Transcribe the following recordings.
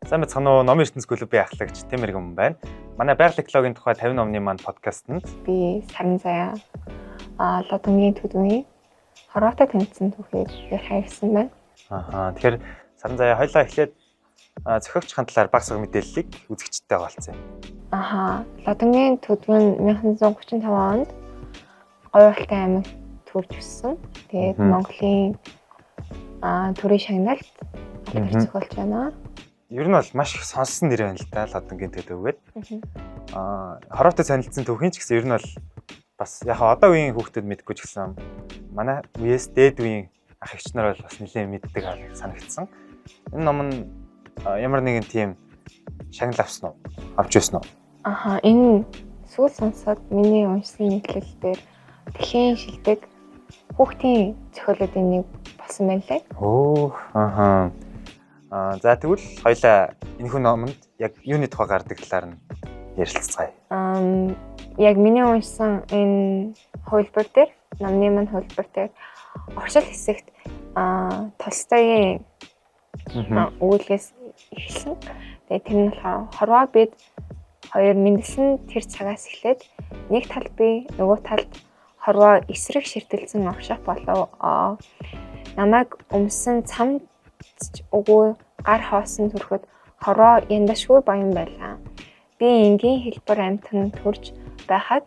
Сайн байцгаана уу? Номын ертөнц клубын ахлагч Тэмэргэн байна. Манай байгаль экологийн тухай 50 номны маань подкастт би Саран Заяа Лодонгийн төдвийн хорвоотой танилцсан түүхийг ярих хайрсан байна. Аа, тэгэхээр Саран Заяа, хоёлаа эхлээд зохиогчийн талаар баг саг мэдээллийг үзэгчдэд хуваалцъя. Аха, Лодонгийн төдвөн 1935 онд Говьалтай аймагт төрж өссөн. Тэгээд Монголын төрийн шагналт алдар зохиолч байна. Ер нь бол маш их сонссон нэр байна л да, Лодонгийн төдөвгээд. Хорвоотой танилцсан түүхийн ч гэсэн ер нь бол бас яг одоо үеийн хүүхдүүд мэдгүй ч гэсэн манай үеэс дээд үеийн ах эгч нар бол бас нэлээд мэддэг санагдсан. Энэ ном нь ямар нэгэн тийм шагнал авсан уу? Авч байсан уу? Аха, энэ сүүл сонсоод миний уншсан нийтлэл дээр дэлхийн шилдэг хүүхдийн зохиолуудын нэг болсон байна лээ. Оо, аха. За, тэгвэл хоёлаа энэхүү номонд яг юуны тухай гардаг талаар нь ярилцгаая. Яг миний уншсан энэ хувилбар дээр, номны маань хувилбар дээр оршил хэсэгт Толстойн өгүүлгээс эхэлсэн. Тэгээд тэр нь болохоор хорвоо бид хоёр мэндэлсэн тэр цагаас эхлээд нэг тал би, нөгөө талд хорвоо эсрэг ширтэлзэн орших болов. Намайг өмсөн цам үгүй гар хоосон төрөхөд хорвоо яндашгүй баян байлаа. Би энгийн хэлбэр амьтан төрж байхад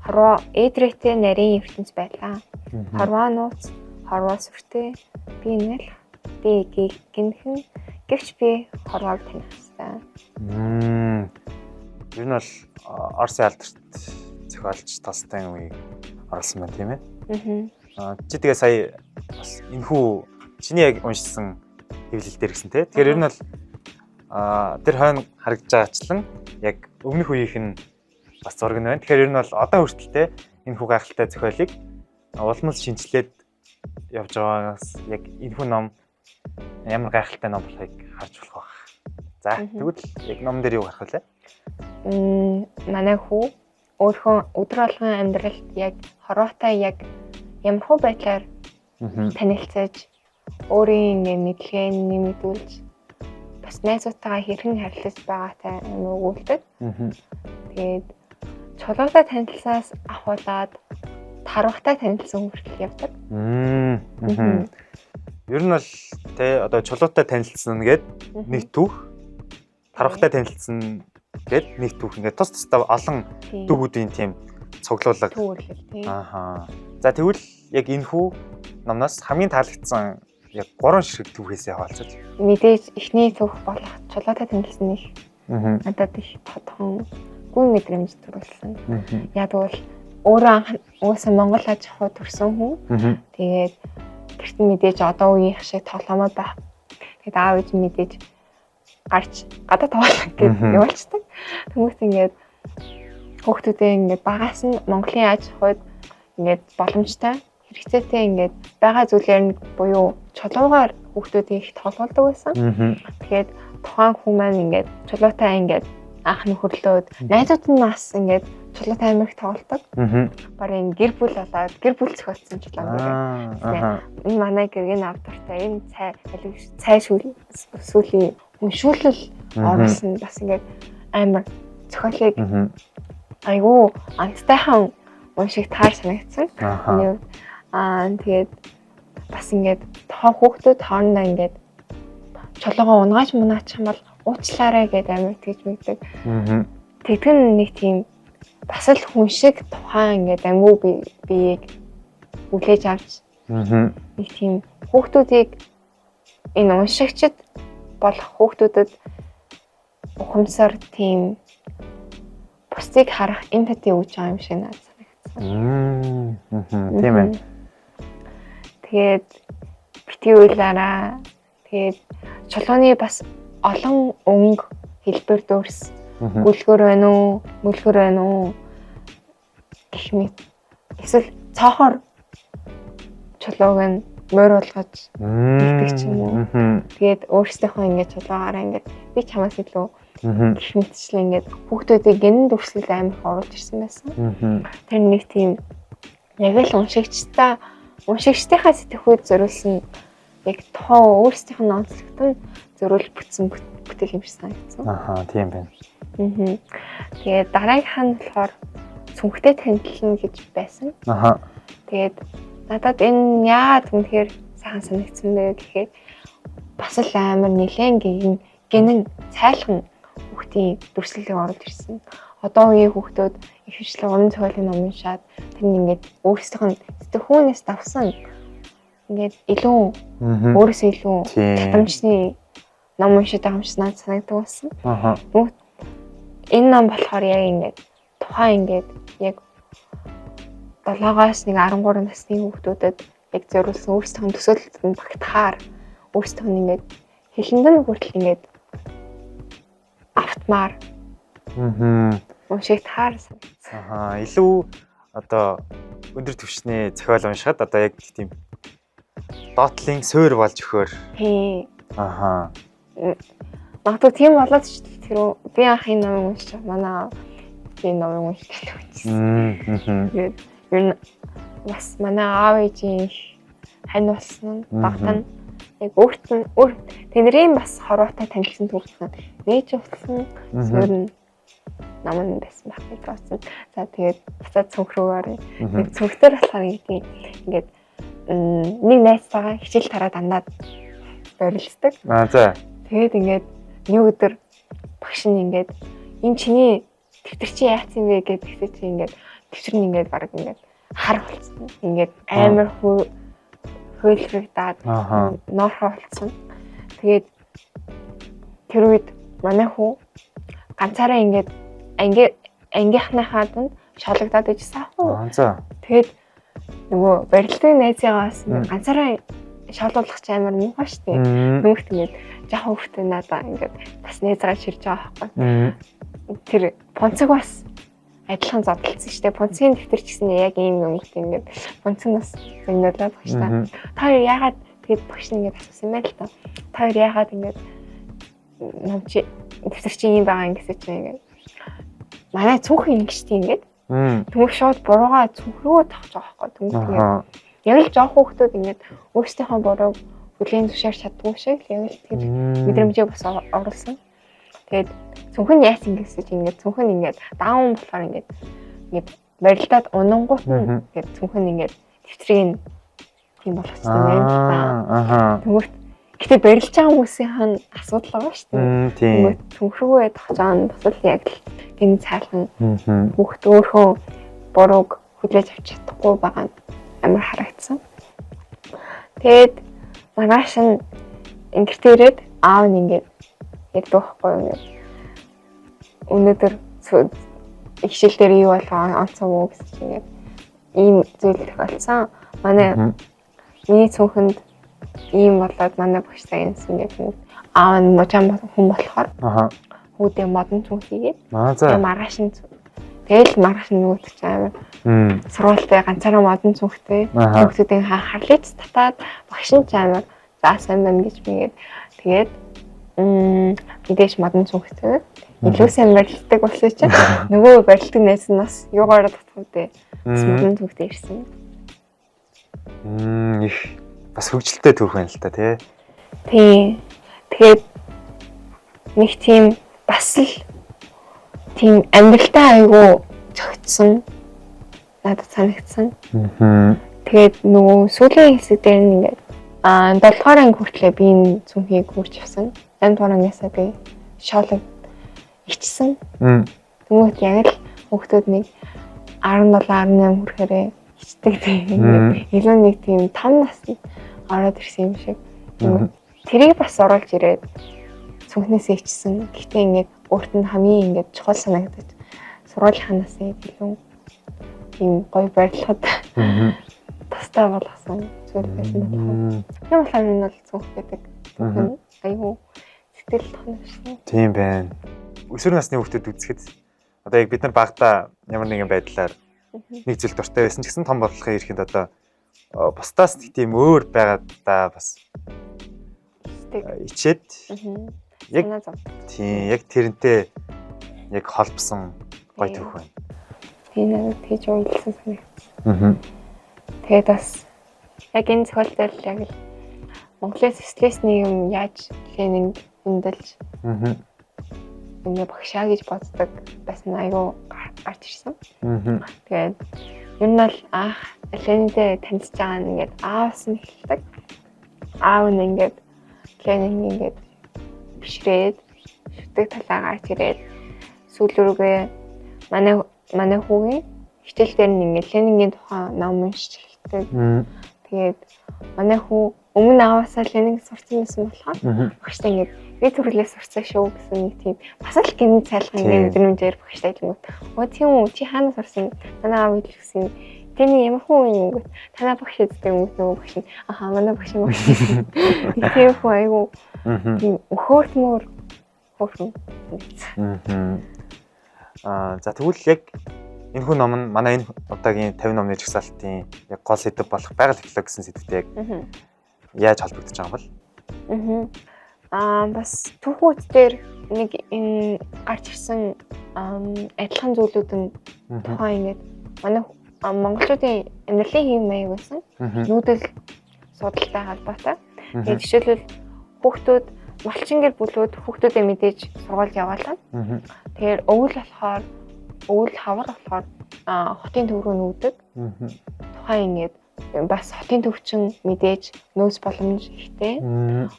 хорвоо эдрээтэй нарийн ертөнц байлаа. Хорвоо нууц, хорвоо сүртэй, би нэл, би гинхэн, гэвч би хорвоог таних ёстой. Ер нь бол Орсын алдарт зохиолч Толстойн үеийг оруулсан байна, тийм ээ? Аа. Чи тэгээ сая бас энэхүү чиний яг уншсан хэвлэл дээр гэсэн, тий. Тэгэхээр ер нь бол тэр хойно харагдж байгаачлан яг өмнөх үеийнх нь бас зураг нь байна. Тэгэхээр ер нь бол одоо хүртэл те энэхүү гайхалтай зохиолыг улам л шинэчлээд явж байгаагаас яг энэхүү ном ямар гайхалтай ном болохыг харж болох байх. За, тэгвэл яг ном дээр юу гарах вэ? Манай хүү өөрхөн өдөр болгон амьдралд яг хорвоотой яг ямархуу байдлаар танилцаж, өөрийн ингээ мэдлэгээ нэмэгдүүлж, бас найзуудтайгаа хэрхэн харилцаж байгаатай амар өгүүлдэг. Тэгээд чулуутай танилцсаас ахуулаад тарвахтай танилцсан хүртэл явдаг. Ер нь бол те одоо чулуутай танилцсан гээд нэг түүх, тарвахтай танилцсан гээд нэг түүх, ингээд тус тусдаа олон дүүгүүдийн тийм цуглуулга. Түүвэрлэл, тийм. Ааха. За, тэгвэл яг энэ хүү номноос хамгийн таалагдсан яг гурван ширхэг түүхээсээ хаваалцаж. Мэдээж эхний түүх болох чулуутай танилцсан их надад их тодхон гүн мэдрэмж төрүүлсэн. Яг тэгвэл өөрөө анх угаасаа Монгол аж ахуй төрсэн хүн. Тэгээд гэрт нь мэдээж одоо үеийнх шиг тоглоомоо байх. Тэгээд аав ээж мэдээж гарч гадаа тоглох гэж явуулчихдаг. Тэнгүүт ингээд хүүхдүүдээ ингээд багаас нь Монголын аж ахуйд ингээд боломжтой хэрэгцээтэй ингээд байгаа зүйлээр нь буюу чулуугаар хүүхдүүдийг их тоглуулдаг байсан. Тэгээд тухайн хүн маань ингээд чулуутай ингээд анх нөхөрлөөд, найзууд нь бас ингээд чулуутай амар их тоглолдог. Бараг энэ гэр бүл болоод гэр бүл зохиолдсон чулуу гэдэг. Энэ манай гэргийн авдартай энэ цай цай сүүлийн уншуулал оруулсан бас ингээд амар зохиолыг айгүй амттайхан уншиг таар санагдсан. Миний тэгээд бас ингээд тухайн хүүхдүүд хоорондоо ингээд чулуугаа унгааж мунаачих юм бол уучлаарай гэдээ амар тэгж мэддэг. Тэгдэг нь нэг тийм бас л хүн шиг тухайн ингээд ангуу биеийг хүлээж авч нэг тийм хүүхдүүдийг энэ уншигчд болох хүүхдүүдэд ухамсар, тийм бусдыг харах эмпати өгж байгаа юм шиг надад санагдсан. Тийм ээ. Тэгээд битгий уйлаараа. Тэгээд чулууны бас олон өнгө хэлбэр дүрс, гүлгөр байна уу, мөлгөр байна уу гэх мэт. Эсвэл цоохор чулууг нь морь болгож бэлтгэх ч юм уу. Тэгээд өөрсдийнхөө ингээд чулуугаараа ингээд би чамаас илүү гэх мэтчлэн ингээд хүүхдүүдийг гэнэн дүрслэл амар их оруулж ирсэн байсан. Тэр нэг тийм яг л уншигчдынхаа сэтгэхүйд зориулсан, яг тухайн өөрсдийнх нь онцлогт нь зориул бүтсэн бүтээх юм шиг санагдсан. Аха, тийм байна. Тэгээд дараагийнх нь болохоор цүнхтэй танилцна гэж байсан. Аха. Тэгээд надад энэ яагаад үнэхээр сайхан санагдсан бэ гэхээр бас л амар нэлээд гинэн цайлган хүүхдийн дүрслэлийг оруулж ирсэн. Одоо үеийн хүүхдүүд их хвшлэн уран зохиолын ном уншаад тэр нь ингээд өөрсдийнх нь сэтгэхүйнээс давсан ингээд илүү өөрөөсөө илүү чадамжны ном уншиж байгаа юм шиг надад санагддаг болсон. Аха. Энэ ном болохоор яг ингээд тухайн ингээд яг 7-оос нэг 13 насны хүүхдүүдэд яг зориулсан өөрсдийнх нь төсөөлөлд нь багтахаар өөрсдийнх нь ингээд хэлэнд нь хүртэл ингээд автмаар уншигдахаар санагдсан. Аха, илүү одоо өндөр түвшний зохиол уншихад одоо яг тийм доотлын суур болж өгөхөөр. Тийм. Аха. Магадгүй тийм болоод ч тэр би анх энэ номыг уншиж манай би номыг уншиж байсан. Тэгээд ер нь бас манай аав ээжийн их хань болсон багтан яг өөрт нь өөр тэдний бас хорвоотой танилцсан түүх нь нээж явуулсан суурь нь ном нь байсан байх гэж бодсон. За тэгээд буцаад цүнх рүү оръё. Тэгээд цүнхтэр болохоор ингээд нэг найзтайгаа хичээл тараа дандаа барилддаг. Аа за. Тэгээд ингээд нэг өдөр багш нь ингээд энэ чиний дэвтэр чи яатсан бэ гэд тэгсэн чи ингээд дэвтэр нь ингээд баг ингээд хар болсон. Ингээд амар хуйлрагдаад ноорхоо болсон. Тэгээд тэр үед манай хүү ганцаараа ингээд ангийнхныхаа дунд шалгагдаад ижсэн аахгүй. За. Тэгээд нөгөө барилдын найзыгаас ганцаараа шалгуулах чи амар муухай штэ. Нүгт ингээд жоохон хөвгтэй надаа ингээд бас найзгаа ширж байгаа байхгүй. Тэр понцог бас адилхан зодтолсон штэ. Понцгийн дэвтэр ч гэсэн яг ийм өнгөтэй ингээд понцог бас зөнгөлөө багш та. Та хоёр яагаад тэгээд багш нь ингээд асуусан юм байна л та. Та хоёр яагаад ингээд ном чи дэвтэр чи ийм байгаа юм гэсэн чинь ингээд манай цүнх ингэ штэ ингээд. Тэнгүүр шууд буруугаа цүнх рүү тавьж байгаа байхгүй. Тэнгүүр ингээд яг л жоох хүүхдүүд ингээд өөрсдийнхөө бурууг хүлээн зөвшөөрч чаддгүй шиг яг л тэр мэдрэмжийг бас оруулсан. Тэгээд цүнх нь яасан гэсэн чинь ингээд цүнх нь ингээд даун болохоор ингээд ингээд барилдаад унангуут нь ингээд цүнх нь ингээд дэвтрийг нь тийм болгочихсон юм байна л та. Аха. Тэнгүүрт гэтээ барилж байгаа хүмүүсийнх нь асуудал байгаа шүү дээ. Тийм. Цүнх рүү тавьж байгаа нь бас л яг л гин цайлган хүүхд өөрөө бурууг хүлээж авч чадахгүй байгаа нь амар харагдсан. Тэгээд маргааш нь ингэрт ирээд аав нь ингээд ярьдаг байхгүй юу. Өнөөдөр хичээл дээр юу болоо онцсон уу гэсэн чинь ингээд ийм зүйл тохиолдсон. Манай миний цүнхэнд ийм болоод манай багш цагийнсан гэх юм. Аав нь мужаан хүн болохоор хүүдээ модон цүнх хийгээд маргааш нь тэгэл маргааш нь нөгөөд чинь амар сургуультай ганцаараа модон цүнхтэй хүүхдүүдийн анхаарлыг татаад багш нь ч амар за сайн байна гэж мэгээд тэгээд мэдээж модон цүнхтэй илүү сайн барилддаг болсон чинь нөгөө барилдаг найз нь бас юугаараа татах вэ? Бас модон цүнхтэй ирсэн. Их бас хөгжилтэй түүх байна л та тий. Тий. Тэгээд нэг тийм бас л тийм амьдралтай айгүй зөгцсөн надад санагдсан. Тэгээд нөгөө сүүлийн хэсэг дээр нь ингээд 7 дугаар анги хүртлээ би энэ цүнхийг хурж явсан. 8 дугаар ангиасаа би шоолог ичсэн. Тэнгүүт яг л хүүхдүүд нэг 17 18 хүрэхээрээ ичдэг тийм ингээд илүү нэг тийм том наснд ороод ирсэн юм шиг. Тэрийг бас оруулж ирээд цүнхнээсээ ичсэн. Гэхдээ ингээд өөрт нь хамгийн ингээд чухал санагдаж сургуулийн насыг илүү тийм гоё барилгад тустай болгосон зүйл байсан байна. Тийм болохоор энэ бол цүнх гэдэг айгүй сэтгэл тоногшсон. Тийм байна. Өсвөр насны хүүхдүүд үзэхэд одоо яг бид нар багадаа ямар нэгэн байдлаар нэг зүйл дуртай байсан ч гэсэн том болохын эрхэнд одоо бусдаас нэг тийм өөр байгаадаа бас ичээд яг тийм яг тэрнтэй яг холбосон гоё түүх байна. Тийм надад тэгж уйлсан санагдсан. Тэгээд бас яг энэ зохиол дээр яг л Монголын социалист нийгэм яаж Ленин хүндэлж ингээ багшаа гэж боддог байсан айгүй гарч ирсэн. Тэгээд ер нь бол анх Ленинтэй танилцж байгаа нь ингээд аавс нь эхэлдэг. Аав нь ингээд Ленин ингээд бишрээд шүтэг талаа гарч ирээд сүүл рүүгээ манай хүүгийн хичээл дээр нь ингээд Ленингийн тухай ном уншиж эхэлдэг. Тэгээд манай хүү өмнө ааваасаа Ленинг сурсан байсан болохоор багштай ингээд би төрөлөөс сурсан шүү гэсэн нэг тийм бас л гинэ цайлган ингээд мэдрэмжээр багштай хэлэнгүүт өө тийм үү, чи хаана сурсан, манай аав хэлсэн тэний ямар хүн юм гот танаа багш эздэг юм нөгөө багш нь ахаа манай багш юм багш тийм хүн айгу тийм хөөртмөр хөөрхөн. Аа за тэгвэл яг энэ хүн ном нь манай энэ удаагийн 50 номны жагсаалтын яг гол сэдэв болох байгаль экологи гэсэн сэдвтэй яг яаж холбогдож байгаа юм бол? Аа бас түүхүүд дээр нэг энэ гарч ирсэн адилхан зүйлүүд нь тухайн ингээд манай монголчуудын амьдралын хэв маяг байсан. Нүүдэл судалтай холбоотой. Тэгээд жишээлбэл хүүхдүүд малчин гэр бүлүүд хүүхдүүдээ мэдээж сургуульд яваалаа. Тэгэхээр өвөл болохоор өвөл хавар болохоор хотын төв рүү нүүдэг. Тухайн ингээд бас хотын төвчин мэдээж нөөц боломж ихтэй.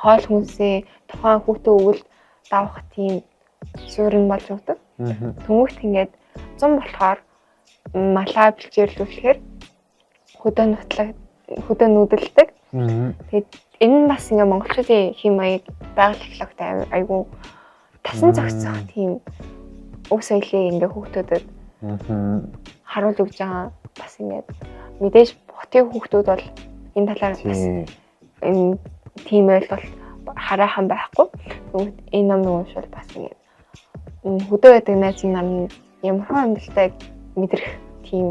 Хоол хүнсээ тухайн хүүхдээ өвөлд давах тийм суурь нь болж өгдөг. Түнхт ингээд зам болохоор малаа бэлчээрлүүлэхээр хөдөө нутлаг хөдөө нүүдэлдэг. Тэгээд энэ нь бас ингээ монголчуудын хэм маяг байгаль экологтой айгүй тасан зохицох тийм өв соёлыг ингээ хүүхдүүдэд харуулж өгч байгаа. Бас ингээд мэдээж хотын хүүхдүүд бол энэ талаар бас энэ тийм ойлголт хараахан байхгүй. Тэгвэл энэ номыг уншвал бас ингээд хөдөө байдаг найз нар нь ямархан амьдралтай мэдрэх тийм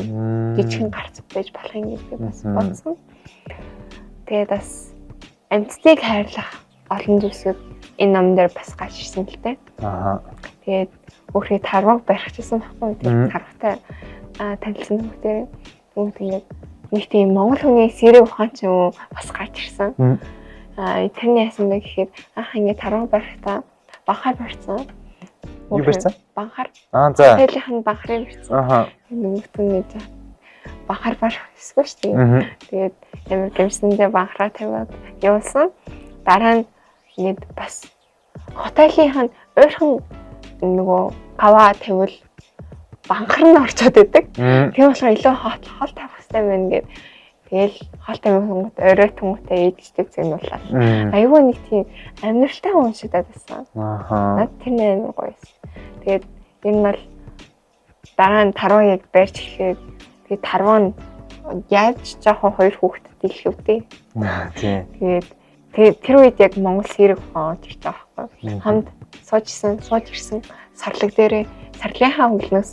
жижигхэн гарц байж болох юм гэж би бас бодсон. Тэгээд бас амьтдыг хайрлах олон зүйлсүүд энэ ном дээр бас гарч ирсэн л дээ. Аа. Тэгээд өөрхий тарваг барихчихсан байхгүй. Тэгээд тарвагтай танилцсан хүүхдээр бүгд ингээд нэг тийм монгол хүний сэрэг ухаан ч юм уу бас гарч ирсэн. Аа тэрний яасан бэ гэхээр анх ингээд тарваг барихтаа банхар барьсан. Юу барьсан? Банхар. Аа за. Хоtelийнх нь банхарыг барьсан. Аа. Нөгөөт нь гэж банхар барих хэсгүй шүү дээ. Тэгээд амар гэмсэндээ банхараа тавиад явуулсан. Дараа нь ингээд бас хотелийнх нь ойрхон нөгөө гаваа тавил банхар нь орчод идэг. Тийм болохоор илүү хол тавих хэрэгтэй байна гэд. Тэгэл хол тавих гот орой тунгуутай ээжтэй зэгнүүлээ. Айгүй нэг тийм амьдралтай уншигдаад байсан. Аа. Над тэр амар гоё байсан. Тэгээд ер нь бол дараа нь тарваа яг барьж эхлээд тэгээд тарваа нь яаж жоохон хоёр хүүхдэд дэлхүүтэй. Тийм. Тэгээд тэр үед яг Монгол сэрэг ухаан орж ирж байгаа байхгүй. Хамт сууж ирсэн сарлаг дээрээ сарлынхаа хөнгөлнөөс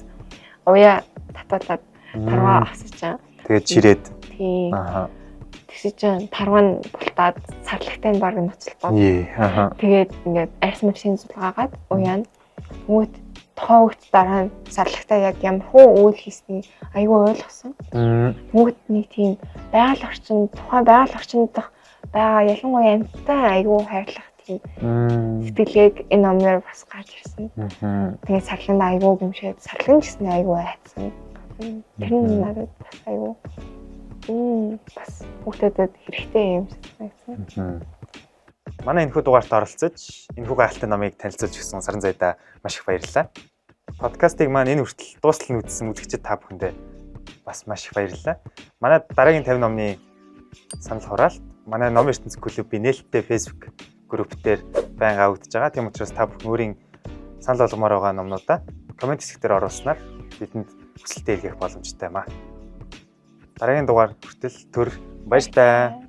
уяа татуулаад тарваа авсаж байгаа. Тэгээд чирээд. Тийм. Аа. Тэгсэн чинь тарваа нь бултаад сарлагтай нь баг ноцолдоод. Аа. Тэгээд ингээд арьс машин зулгаагаад уяа нь хүмүүст тухайн хүүхд дараа нь сарлагтай яг ямар хуу үйл хийснийг айгүй ойлгосон. Хүмүүст нэг тийм байгаль орчин тухайн байгаль орчинд дах байгаа ялангуяа амьттай айгүй хайрлах тийм сэтгэлгээг энэ номоор бас гарч ирсэн. Тэгээд сарланд айгүй гэмшээд сарлан ч гэсэн айгүй айцсан. Тэр нь надад бас айгүй бас хүүхдүүдэд хэрэгтэй юм шиг санагдсан. Манай энэхүү дугаарт оролцож, энэхүү гайхалтай номыг танилцуулж өгсөн Саран зайдаа маш их баярлалаа. Подкастыг маань энэ хүртэл дуустал нь үзсэн үзэгчид та бүхэндээ бас маш их баярлалаа. Манай дараагийн 50 номны санал хураалт манай Ном ертөнц клубын нээлттэй Facebook групп дээр байнга авагдаж байгаа. Тийм учраас та бүхэн өөрийн санал болгомоор байгаа номнуудаа коммент хэсэг дээр оруулснаар бидэнд хүсэлтээ илгээх боломжтой юм аа. Дараагийн дугаар хүртэл түр баяртай.